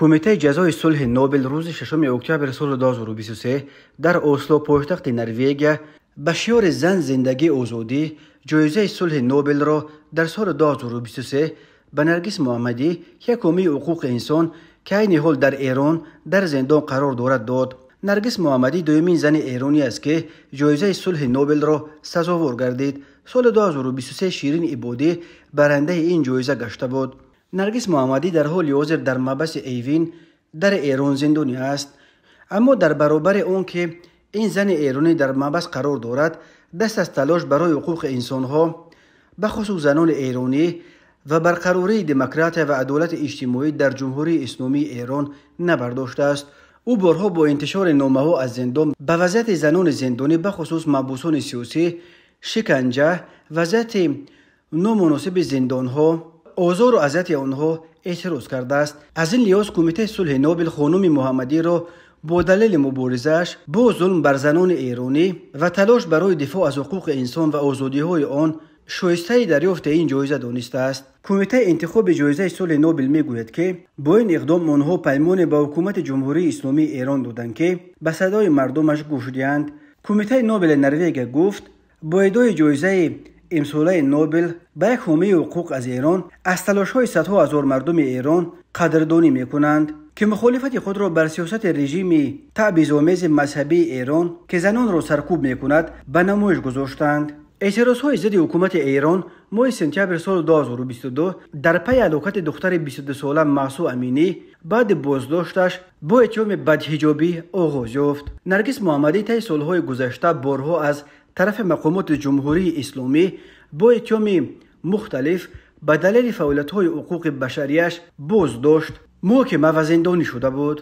Кумитаи ҷазои сулҳи Нобел рӯзи 6 октябри соли 2023 дар Осло, пойтахти Норвегия, ба шиори «Зан, зиндагӣ, озодӣ» ҷоизаи сулҳи Нобелро дар соли 2023 ба Наргис Муҳаммадӣ, як ҳомии ҳуқуқи инсон, ки айни ҳол дар Эрон дар зиндон қарор дорад, дод. Наргис Муҳаммадӣ дуюмин зани эронӣ аст, ки ҷоизаи сулҳи Нобелро сазовор гардид. Соли 2023 Ширин Ибодӣ барандаи ин ҷоиза гашта буд. Наргис Муҳаммадӣ дар ҳоли ҳозир дар маҳбаси Эвин дар Эрон зиндонӣ аст. Аммо дар баробари он ки ин зани эронӣ дар маҳбас қарор дорад, даст аз талош барои ҳуқуқи инсонҳо, бахусус занони эронӣ ва барқарории демократия ва адолати иҷтимоӣ дар Ҷумҳурии Исломии Эрон набардоштааст. Ӯ борҳо бо интишори номаҳо аз зиндон ба вазъияти занони зиндонӣ, бахусус маҳбусони сиёсӣ, шиканҷа, вазъияти номуносиби зиндонҳо, озору азияти онҳо эътироз кардааст. Аз ин лиҳоз Кумитаи сулҳи Нобел хонуми Муҳаммадиро бо далели муборизааш бо зулм бар занони эронӣ ва талош барои дифоъ аз ҳуқуқи инсон ва озодиҳои он шоистаи дарёфти ин ҷоиза донистааст. Кумитаи интихоби ҷоизаи сулҳи Нобел мегӯяд, ки бо ин иқдом онҳо паймоне ба ҳукумати Ҷумҳурии Исломии Эрон доданд, ки ба садои мардумаш гӯш диҳанд. Кумитаи Нобели Норвегия гуфт, бо эъдои ҷоизаи имсолаи Нобел ба як ҳомии ҳуқуқ аз Эрон аз талошҳои садҳо ҳазор мардуми Эрон қадрдонӣ мекунанд, ки мухолифати худро бар сиёсати режими таъбизомези мазҳабии Эрон, ки занонро саркӯб мекунад, ба намоиш гузоштанд. Эътирозҳои зидди ҳукумати Эрон моҳи сентябри соли 2022 дар пайи ҳалокати духтари 22-сола Маҳсо Аминӣ баъди боздошташ бо иттиҳоми бадҳиҷобӣ оғоз ёфт. Наргис Муҳаммадӣ таи солҳои гузашта борҳо аз тарафи мақомоти Ҷумҳурии Исломӣ бо иттиҳоми мухталиф ба далели фаъолиятҳои ҳуқуқи башарияш боздошт, муҳокима ва зиндонӣ шуда буд.